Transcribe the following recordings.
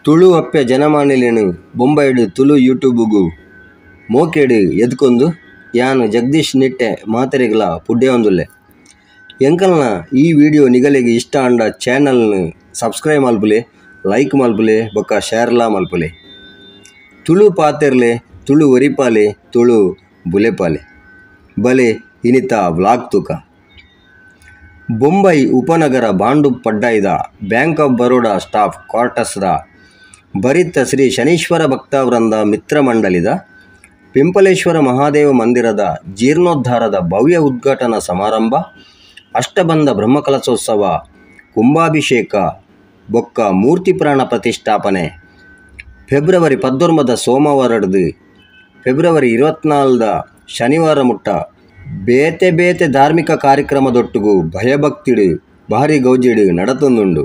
ತುಳು ಅಪ್ಪೆ ಜನಮಾನಿಲೇನು ಬೊಂಬೈಡು ತುಳು ಯೂಟ್ಯೂಬುಗು ಮೋಕೆಡು ಎದ್ಕೊಂದು ಯಾನು ಜಗದೀಶ್ ನಿಟ್ಟೆ ಮಾತೆರೆಗ್ಲ ಪುಡ್ಡೆಯೊಂದುಲ್ಲೆ. ಎಂಕಲ್ನ ಈ ವಿಡಿಯೋ ನಿಗಲಿಗೆ ಇಷ್ಟ ಅಂಡ ಚಾನಲ್ನು ಸಬ್ಸ್ಕ್ರೈಬ್ ಮಲ್ಪುಲೆ, ಲೈಕ್ ಮಲ್ಪುಲೆ, ಬೊಕ್ಕ ಶೇರ್ಲಾ ಮಲ್ಪುಲೆ. ತುಳು ಪಾತೆರ್ಲೆ, ತುಳು ಒರಿಪಾಲೆ, ತುಳು ಬುಲೆಪಾಲೆ. ಬಲೆ ಇನಿತ ವ್ಲಾಗ್ ತೂಕ. ಬೊಂಬೈ ಉಪನಗರ ಬಾಂಡು ಪಡ್ಡಾಯ್ದ ಬ್ಯಾಂಕ್ ಆಫ್ ಬರೋಡಾ ಸ್ಟಾಫ್ ಕ್ವಾರ್ಟರ್ಸ್ದ ಬರಿತ ಶ್ರೀ ಶನೀಶ್ವರ ಭಕ್ತವೃಂದ ಮಿತ್ರ ಮಂಡಲಿದ ಪಿಂಪಲೇಶ್ವರ ಮಹಾದೇವ ಮಂದಿರದ ಜೀರ್ಣೋದ್ಧಾರದ ಭವ್ಯ ಉದ್ಘಾಟನಾ ಸಮಾರಂಭ, ಅಷ್ಟಬಂಧ ಬ್ರಹ್ಮಕಲಶೋತ್ಸವ, ಕುಂಭಾಭಿಷೇಕ, ಬೊಕ್ಕ ಮೂರ್ತಿ ಪ್ರಾಣ ಪ್ರತಿಷ್ಠಾಪನೆ ಫೆಬ್ರವರಿ 19 ಸೋಮವಾರಡ್ದು ಫೆಬ್ರವರಿ 24 ಶನಿವಾರ ಮುಟ್ಟ ಬೇತೆ ಬೇತೆ ಧಾರ್ಮಿಕ ಕಾರ್ಯಕ್ರಮದೊಟ್ಟುಗು ಭಯಭಕ್ತಿಡು ಭಾರಿ ಗೌಜಿಡು ನಡತೊಂದುಂಡು.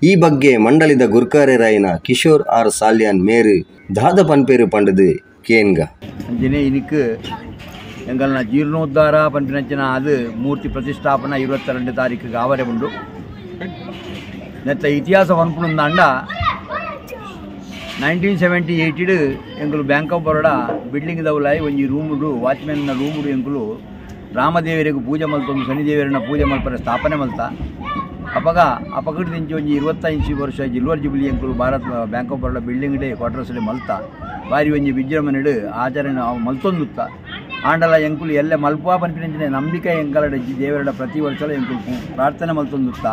ಈ ಬಗ್ಗೆ ಮಂಡಳಿದ ಗುರ್ಕಾರೆರಾಯಿನ ಕಿಶೋರ್ ಆರ್ ಸಾಲ್ಯಾನ್ ಮೇರು ದಾದ ಪನ್ಪೇರು ಪಂಡದು ಕೇನ್ಗ. ಅಂಜನೆ ಇನಿಕ್ ಎಂಗಲ್ನ ಜೀರ್ಣೋದ್ಧಾರ ಪನ್ಪಿನಂಚಿನ ಅದು ಮೂರ್ತಿ ಪ್ರತಿಷ್ಠಾಪನಾ 22 ತಾರೀಕಿಗೆ ಆವರೆ ಉಂಡು. ನೆತ್ತ ಇತಿಹಾಸ ಪನ್ಪುನಂದಾಂಡ 1978 ಎಂಕುಲು ಬ್ಯಾಂಕ್ ಆಫ್ ಬರೋಡಾ ಬಿಲ್ಡಿಂಗ್ ದೌಲಾಯಿ ಒಂಜಿ ರೂಮುಡು ವಾಚ್ಮ್ಯಾನ್ನ ರೂಮುಡು ಎಂಕುಲು ರಾಮದೇವರಿಗೆ ಪೂಜೆ ಮಲ್ತೊಂದು ಶನಿದೇವರನ್ನ ಪೂಜೆ ಮಲ್ಪರೆ ಸ್ಥಾಪನೆ ಮಲ್ತ. ಅಪಗ ಅಪಗಡ್ ದಿಂಚಿ ಒಂಜಿ 25 ವರ್ಷ ಜಿಲ್ವರ್ ಜುಬ್ಲಿ ಎಂಕುಲು Bharat bank of Baroda building day quarters day ಮಲ್ತ ಬಾರಿ ಒಂಜಿ ವಿಜೃಂಭಣೆಡು ಆಚರಣೆ ಅವು ಮಲ್ತೊಂದುತ್ತ. ಆಂಡಲ ಎಂಕುಲು ಎಲ್ಲೆ ಮಲ್ಪುವ ಪನ್ಪಿನಂಚಿನ ನಂಬಿಕೆ ಎಂಕಲಡ ದೇವರಡ ಪ್ರತಿ ವರ್ಷಲ ಎಂಕುಲು ಪ್ರಾರ್ಥನೆ ಮಲ್ತೊಂದುತ್ತ.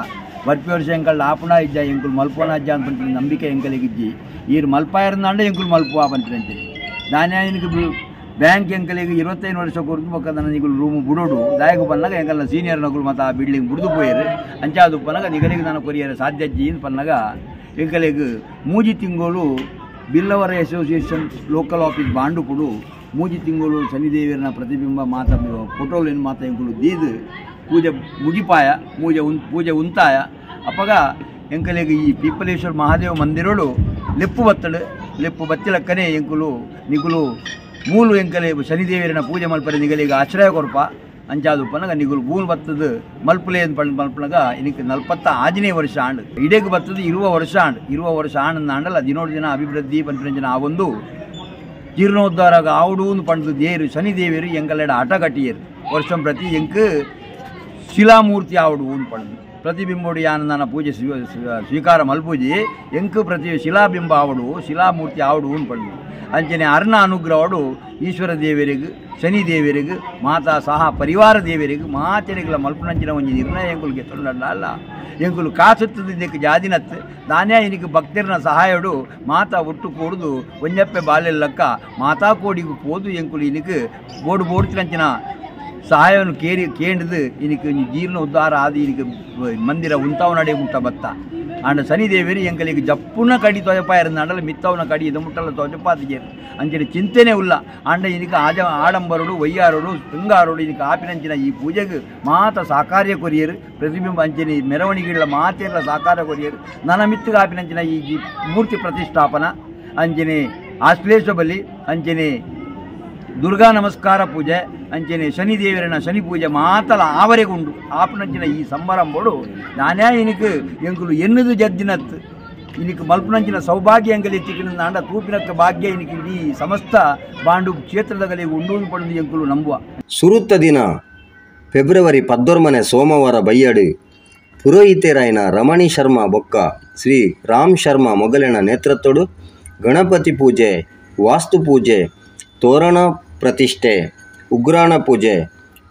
ಬರ್ಪಿ ವರ್ಷ ಎಂಕಲ್ಡ ಆಪುಣ ಇಜ್ಜ ಎಂಕುಲು ಮಲ್ಪುವನ ಅಜ್ಜ ಅಂತ ಪನ್ಪಿನ ನಂಬಿಕೆ ಎಂಕಲಿಗಿಜ್ಜಿ. ಈರು ಮಲ್ಪಾಯರ್ನಾಂಡ ಎಂಕುಲು ಮಲ್ಪುವ ಪನ್ಪಿನಂಚಿನ ದಾನ್ಯ ಬ್ಯಾಂಕ್ ಎಂಕಲಿಗೆ 25 ವರ್ಷ ಕೊರ್ದು ಬೊಕ್ಕ ನಿಗುಲು ರೂಮು ಬುಡೋಡು ದಾಯಕ ಪನ್ನಾಗ ಎಂಕಲ್ನ ಸೀನಿಯರ್ ನಗುಲು ಮತ್ತು ಆ ಬಿಲ್ಡಿಂಗ್ ಬುಡ್ದು ಪೋಯರು. ಅಂಚಾದು ಪನ್ನಾಗ ನಿಗಲಿಗೆ ನಾನು ಕೊರಿಯರ ಸಾಧ್ಯ ಅಜ್ಜಿ ಪನ್ನಾಗ ಎಂಕಲಿಗೆ ಮೂಜಿ ತಿಂಗಳು ಬಿಲ್ಲವರ ಅಸೋಸಿಯೇಷನ್ ಲೋಕಲ್ ಆಫೀಸ್ ಬಾಂಡುಪುಡು ಮೂಜಿ ತಿಂಗಳು ಶನಿದೇವರನ ಪ್ರತಿಬಿಂಬ ಮಾತ ಫೋಟೋಲೇನು ಮಾತ ಎಂಕುಲು ದೀದು ಪೂಜೆ ಮುಗಿಪಾಯ ಪೂಜೆ ಉಂತಾಯ. ಅಪ್ಪಗ ಎಂಕಲಿಗೆ ಈ ಪೀಪಲೇಶ್ವರ ಮಹಾದೇವ ಮಂದಿರೋಡು ಲೆಪ್ಪು ಬತ್ತಳು ಲೆಪ್ಪು ಬತ್ತಿಲಕ್ಕನೆ ಎಂಕುಲು ನಿಗುಲು ಮೂಲು ಎಂಕಲೆ ಶನಿದೇವರನ ಪೂಜೆ ಮಲ್ಪರೆ ನಿಗಲಿಗೆ ಆಶ್ರಯ ಕೊರ್ಪ ಅಂಚಾದು ಪನಗ ನಿಗುಲು ಬೂಲ್ ಬತ್ತದು ಮಲ್ಪುಲೆ ಮಲ್ಪನಗ ಇನಿಕ್ 46ನೇ ವರ್ಷ ಆಂಡ್ ಇಡೇಗೆ ಬತ್ತದು 20 ವರ್ಷ ಆಂಡ್ 20 ವರ್ಷ ಆಂಡ್ ಆಂಡಲ್ಲ ದಿನೋಡು ದಿನ ಅಭಿವೃದ್ಧಿ ಪನ್ಪಿನಂಚಿನ ಆ ಒಂದು ಜೀರ್ಣೋದ್ಧಾರಾಗ ಆವುಡು ಪಂಡ್ದು ದೇರು ಶನಿದೇವರು ಎಂಕಲೆಡ ಆಟ ಕಟ್ಟಿಯರು ವರ್ಷ ಪ್ರತಿ ಎಂಕ್ ಶಿಲಾಮೂರ್ತಿ ಆವುಡು ಪಂಡ್ದು ಪ್ರತಿಬಿಂಬೋಡು ಯಾನಂದನ ಪೂಜೆ ಸ್ವೀಕಾರ ಮಲ್ಪೂಜಿ ಎಂಕ್ ಪ್ರತಿ ಶಿಲಾಬಿಂಬ ಆವಡು ಶಿಲಾಮೂರ್ತಿ ಆವಡು ಪಂಡ್ದು ಅಂಚನೆ ಅರ್ಣ ಅನುಗ್ರಹಡು ಈಶ್ವರ ದೇವರಿಗೆ ಶನಿ ದೇವರಿಗೆ ಮಾತಾ ಸಹ ಪರಿವಾರ ದೇವರಿಗೆ ಮಾತೆರೆಗಳ ಮಲ್ಪನಂಚಿನ ಒಂಜಿ ನಿರ್ಣಯ ಎಂಕುಲು ಗೆತ್ತೊಂಡಲ್ಲ ಎಂಕುಲು ಕಾಸುತ್ತದ ಇದಕ್ಕೆ ಜಾದಿನತ್ತು ದಾನ್ಯ ಇನಿಕ್ ಭಕ್ತರನ ಸಹಾಯಡು ಮಾತಾ ಒಟ್ಟು ಕೂಡುದು ಒಂಜಪ್ಪೆ ಬಾಲೆಲ್ಲಕ್ಕ ಮಾತಾ ಕೋಡಿಗೂ ಪೋದು ಎಂಕುಲು ಇನಿಕ್ ಬೋಡು ಬೋಡ್ತಿನಂಚಿನ ಸಹಾಯವನ್ನು ಕೇರಿ ಕೇಂಡ್ದು ಇನಿಕ್ ಜೀರ್ಣ ಉದ್ಧಾರ ಆದಿ ಇನಿಕ್ ಮಂದಿರ ಉಂತಾವ ನಡೆ ಮುಟ್ಟ ಬತ್ತ. ಆಂಡ ಶನಿದೇವರು ಎಂಕಲಿಗೆ ಜಪ್ಪುನ ಕಡಿ ತೊಜಪ ಇರಂದಾಂಡಲ ಮಿತ್ತವನ ಕಡಿ ಇದು ಮುಟ್ಟಲ ತೊಜಪಾತಿಗೇರು ಅಂಚನೆ ಚಿಂತೆನೆ ಉಲ್ಲ. ಆಂಡ ಇನಿಕ್ ಆಜ ಆಡಂಬರುಡು ವಯ್ಯಾರುಡು ಶೃಂಗಾರುಡು ಇನಿಕ್ ಆಪಿನಂಚಿನ ಈ ಪೂಜೆಗೆ ಮಾತ ಸಾಕಾರ್ಯ ಕೊರಿಯರು ಪ್ರತಿಬಿಂಬ ಅಂಚನೆ ಮೆರವಣಿಗೆಗಳ ಮಾತೆಲ್ಲ ಸಾಕಾರ ಕೊರಿಯರು ನನ ಮಿತ್ತುಗೆ ಆಪಿನಂಚಿನ ಈ ಮೂರ್ತಿ ಪ್ರತಿಷ್ಠಾಪನಾ ಅಂಚನೆ ಆಶ್ಲೇಷ ಬಲಿ ಅಂಚನೆ ದುರ್ಗಾ ನಮಸ್ಕಾರ ಪೂಜೆ ಅಂಚನೆ ಶನಿದೇವರನ ಶನಿ ಪೂಜೆ ಮಾತಲ ಆವರೆಗುಂಡು ಆಪನಂಚಿನ ಈ ಸಂಬರಂಬೋಡು ನಾನೇ ಇನಿಕ್ ಎಂಕುಲು ಎನ್ನುದು ಜದ್ದಿನತ್ತು ಇನಿಕ್ ಮಲ್ಪನಂಚಿನ ಸೌಭಾಗ್ಯ ಎಂಕಲಿ ತಿಕ್ಕಿನ ತೂಪಿನಕ್ಕ ಭಾಗ್ಯ ಇನಿಕ್ ಇಡೀ ಸಮಸ್ತ ಬಾಂಡು ಕ್ಷೇತ್ರದಗಲಿಗೆ ಉಂಡು ಪಡೆದು ಎಂಕುಲು ನಂಬುವ. ಸುರುತ್ತ ದಿನ ಫೆಬ್ರವರಿ 19 ಸೋಮವಾರ ಬಯ್ಯಡು ಪುರೋಹಿತೆರಾಯಿನ ರಮಣಿ ಶರ್ಮಾ ಬೊಕ್ಕ ಶ್ರೀ ರಾಮ್ ಶರ್ಮಾ ಮೊಗಲೆನ ನೇತೃತ್ವಡು ಗಣಪತಿ ಪೂಜೆ, ವಾಸ್ತು ಪೂಜೆ, ತೋರಣ ಪ್ರತಿಷ್ಠೆ, ಉಗ್ರಾಣ ಪೂಜೆ,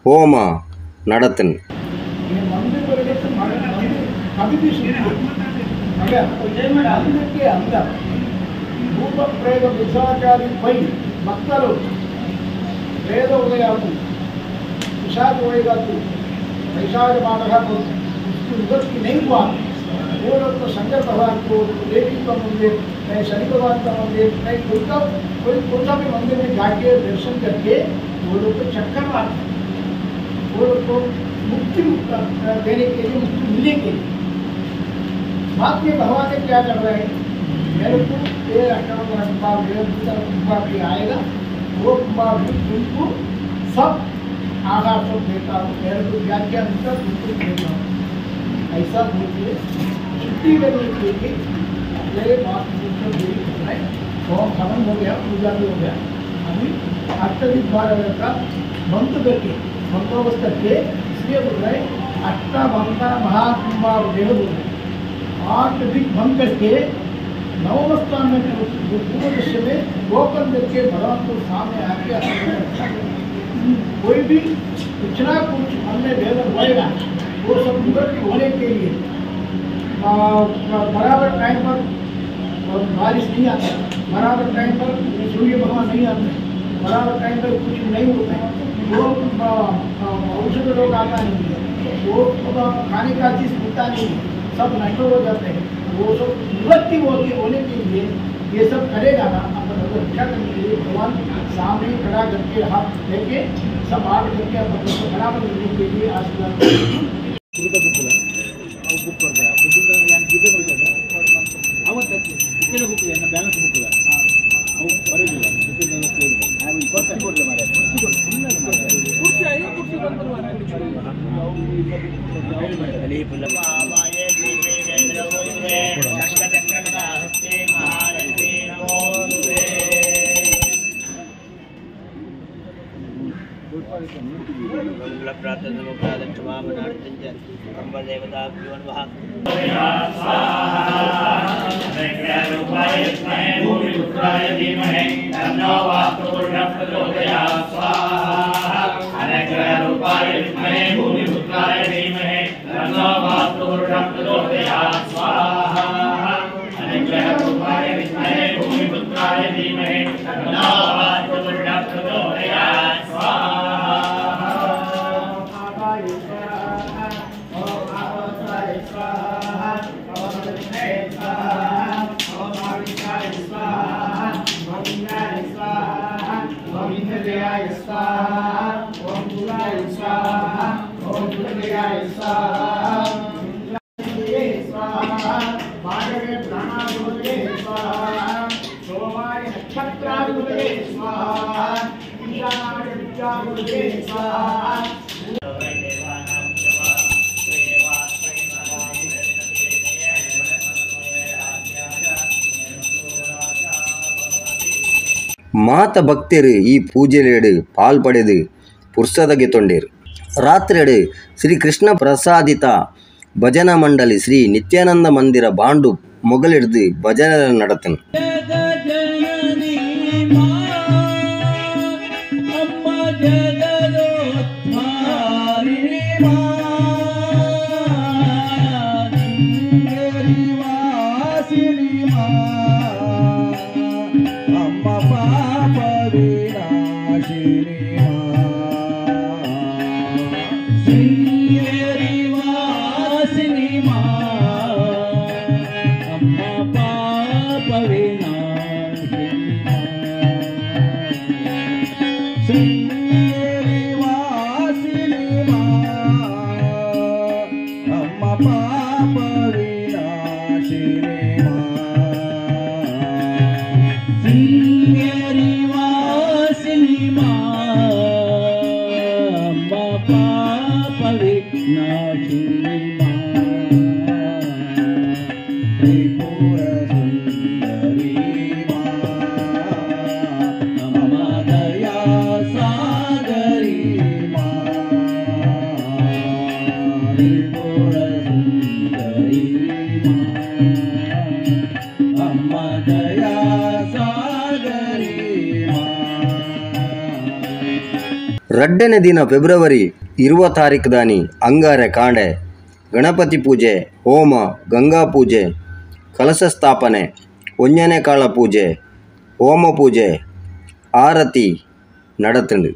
ಹೋಮ ನಡತನ್. उसकी निवृत्ति नहीं हुआ, वो लोग तो शंकर भगवान को, देवी का मंदिर, कहीं शनि भगवान का मंदिर, कहीं कोई का कोई कौन सा भी मंदिर में जाके दर्शन करके वो लोग को चक्कर मारते हैं। वो लोग को मुक्ति देने के लिए, मुक्ति मिलने के लिए बाद में भगवान ने क्या कर रहे हैं, मेरे को ये कुंभा भी आएगा, वो कुंभा भी तुमको सब आधार सब देता हूँ, मेरे को क्या क्या मिलता तुमको देता हूँ, ऐसा बोल के छुट्टी करने के लिए मेरे पास होम हवन हो गया, पूजा भी हो गया। अभी अष्टदिग्बार का बंद करके बंदोबस्त करके इसलिए बोल रहे अष्टबंधन महाकुंभाभिषेक बोल रहे। 8 दिक भंग करके नवम स्थान में पूर्व दृश्य में गोपन करके भगवान को सामने आके कोई भी कुछ ना कुछ मन में भेद होएगा, वो सब निवृत्ति होने के लिए बराबर टाइम पर बारिश नहीं आता, बराबर टाइम पर सूर्य भगवान नहीं आते, बराबर टाइम पर कुछ नहीं होता है, वो औषध लोग आता नहीं है, वो खाने का चीज़ मिलता नहीं है, सब नष्ट हो जाते हैं। वो सब निवृत्ति होने के लिए ये सब करेगा ना, अपन को रक्षा करने के लिए भगवान सामने खड़ा करके हाथ लेके सब आग करके अपन को बराबर मिलने के लिए आशीर्वाद। ಮಾತ ಭಕ್ತರು ಈ ಪೂಜೆಲೇಡು ಪಾಲ್ ಪಡೆದು ಪುರ್ಸದಗೆ ತೊಂಡೇರು. ರಾತ್ರಿಯಡು ಶ್ರೀ ಕೃಷ್ಣ ಪ್ರಸಾದಿತ ಭಜನಾ ಮಂಡಳಿ ಶ್ರೀ ನಿತ್ಯಾನಂದ ಮಂದಿರ ಬಾಂಡು ಮೊಗಲಿಡ್ದು ಭಜನೆ ನಡತನು. Tripura. ರಡ್ಡನೇ ದಿನ ಫೆಬ್ರವರಿ 20 ತಾರೀಕು ದಾನಿ ಅಂಗಾರೆ ಕಾಂಡೆ ಗಣಪತಿ ಪೂಜೆ, ಹೋಮ, ಗಂಗಾ ಪೂಜೆ, ಕಲಶ ಸ್ಥಾಪನೆ, ಒಂಜನೆ ಕಾಳ ಪೂಜೆ, ಹೋಮ ಪೂಜೆ, ಆರತಿ ನಡತುಂಡು.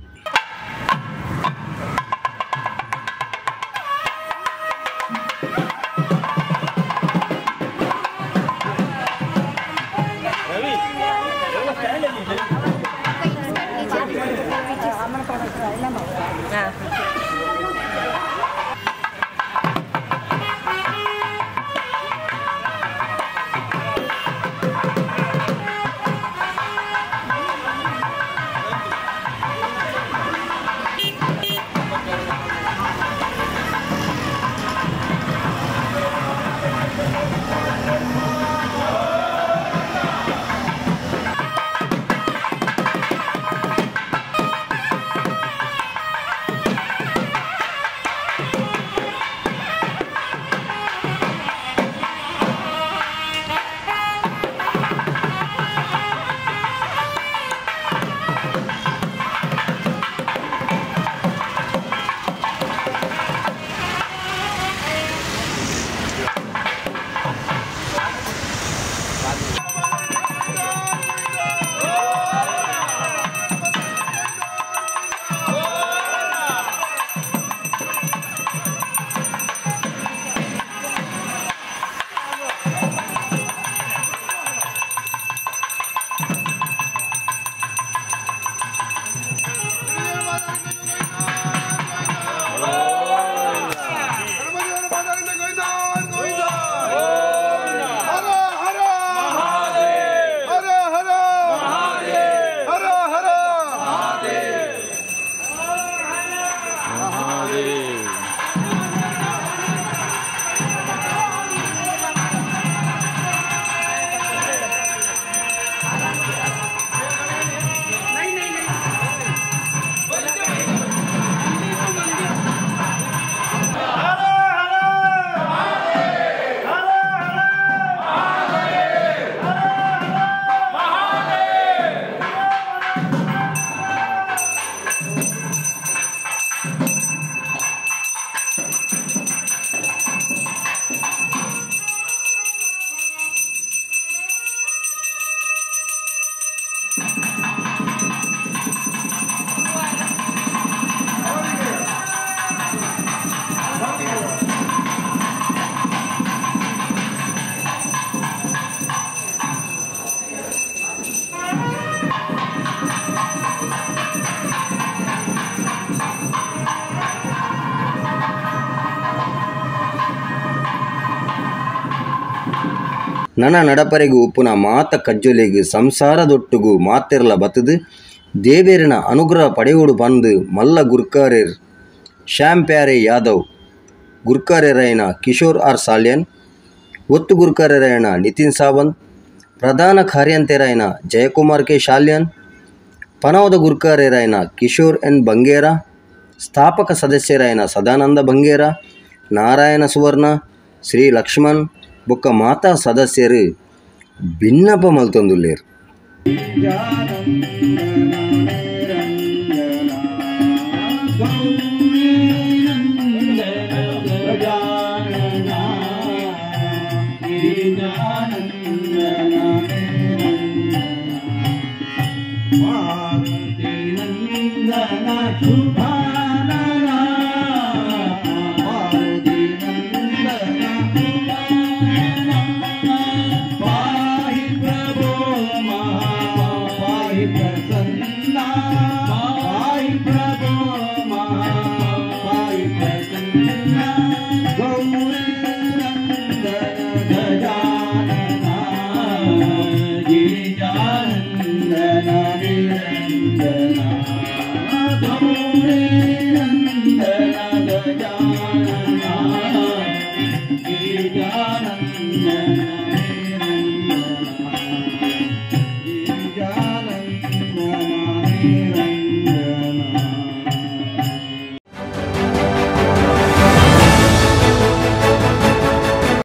ನನ ನಡಪರೆಗು ಉಪ್ಪುನ ಮಾತ ಕಜ್ಜೊಲಿಗು ಸಂಸಾರದೊಟ್ಟುಗು ಮಾತೆರ್ಲ ಬತ್ತದು ದೇವೇರಿನ ಅನುಗ್ರಹ ಪಡೆಯೋಡು ಬಂದು ಮಲ್ಲ ಗುರ್ಕಾರೇರ್ ಶ್ಯಾಮ್ ಪ್ಯಾರೆ ಯಾದವ್, ಗುರ್ಕಾರೇರಾಯನ ಕಿಶೋರ್ ಆರ್ ಸಾಲ್ಯನ್, ಒತ್ತು ಗುರ್ಕಾರೇರಾಯನ ನಿತಿನ್ ಸಾವಂತ್, ಪ್ರಧಾನ ಕಾರ್ಯಂತೆರಾಯನ ಜಯಕುಮಾರ್ ಕೆ ಶಾಲ್ಯನ್, ಪನವದ ಗುರ್ಕಾರೇರಾಯನ ಕಿಶೋರ್ ಎನ್ ಬಂಗೇರ, ಸ್ಥಾಪಕ ಸದಸ್ಯರಾಯನ ಸದಾನಂದ ಬಂಗೇರ, ನಾರಾಯಣ ಸುವರ್ಣ, ಶ್ರೀ ಲಕ್ಷ್ಮಣ್ ಬೊಕ್ಕ ಮಾತಾ ಸದಸ್ಯರು ಭಿನ್ನಪ ಮಲ್ತೊಂದುಲ್ಲೇರು. ಶುಭ.